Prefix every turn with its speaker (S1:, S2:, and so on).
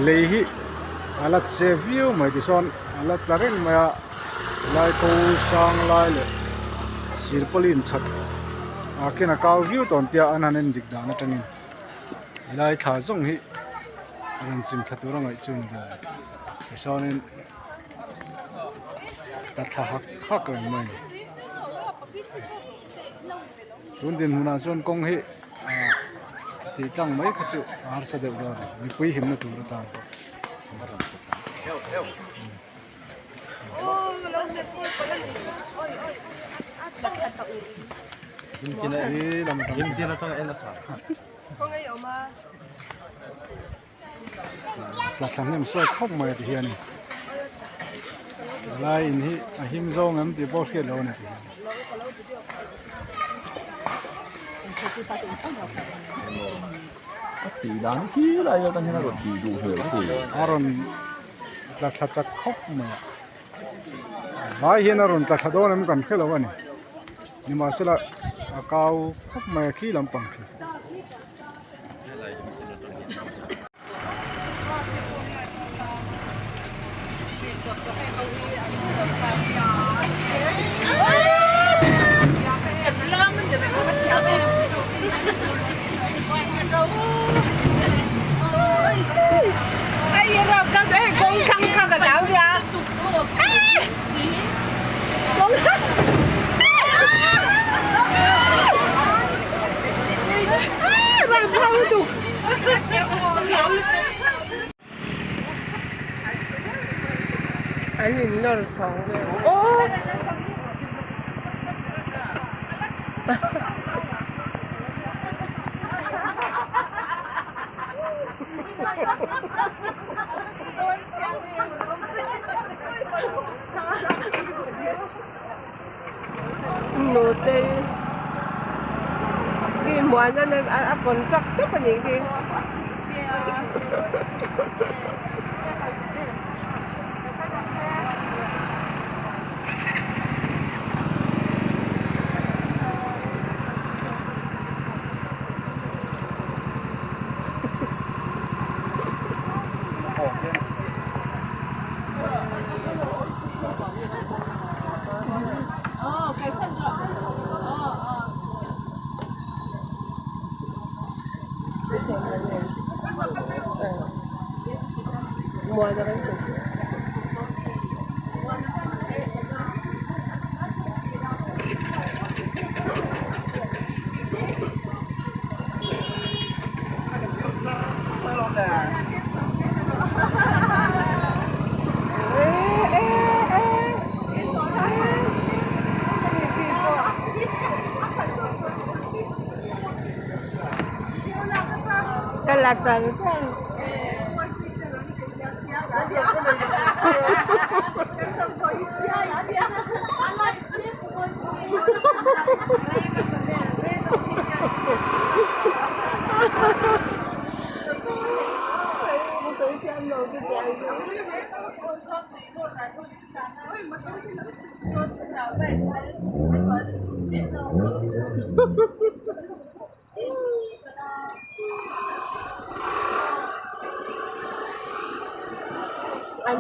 S1: Lei hi a la che viau mai tichuan a la tla reng mai a helai ko sang lai leh silpawlin chhat ah khian a kau viau tawh an tia an han en dik dan atangin helai thla zawng hi rawn chim thla tur a ngaih chu a ni dawn tichuanin tla thla hak hak reng mai a ni tun dinhmunah chuan kawng hi ah tih tlang mai kha chu a harsa deuh dawn a ni mipui himna tur atan pawh. Tla thla hnem sawt khawp mai a ti hian in helai in hi a him zawng em tih pawh hriat loh a ni ti hian.
S2: A tih dan hi lai atang hian a rawn tih duh hmel a ti.
S1: A rawn tla thla chak khawp mai a vai hian a rawn tla thla dawn em kan hre lo a ni nimahsela a kau khawp mai a khi lampang khi.
S3: An in nawr chhawng vel aw Nute khi muan a a pawn chak tawp a nih khi. Ka la char char. An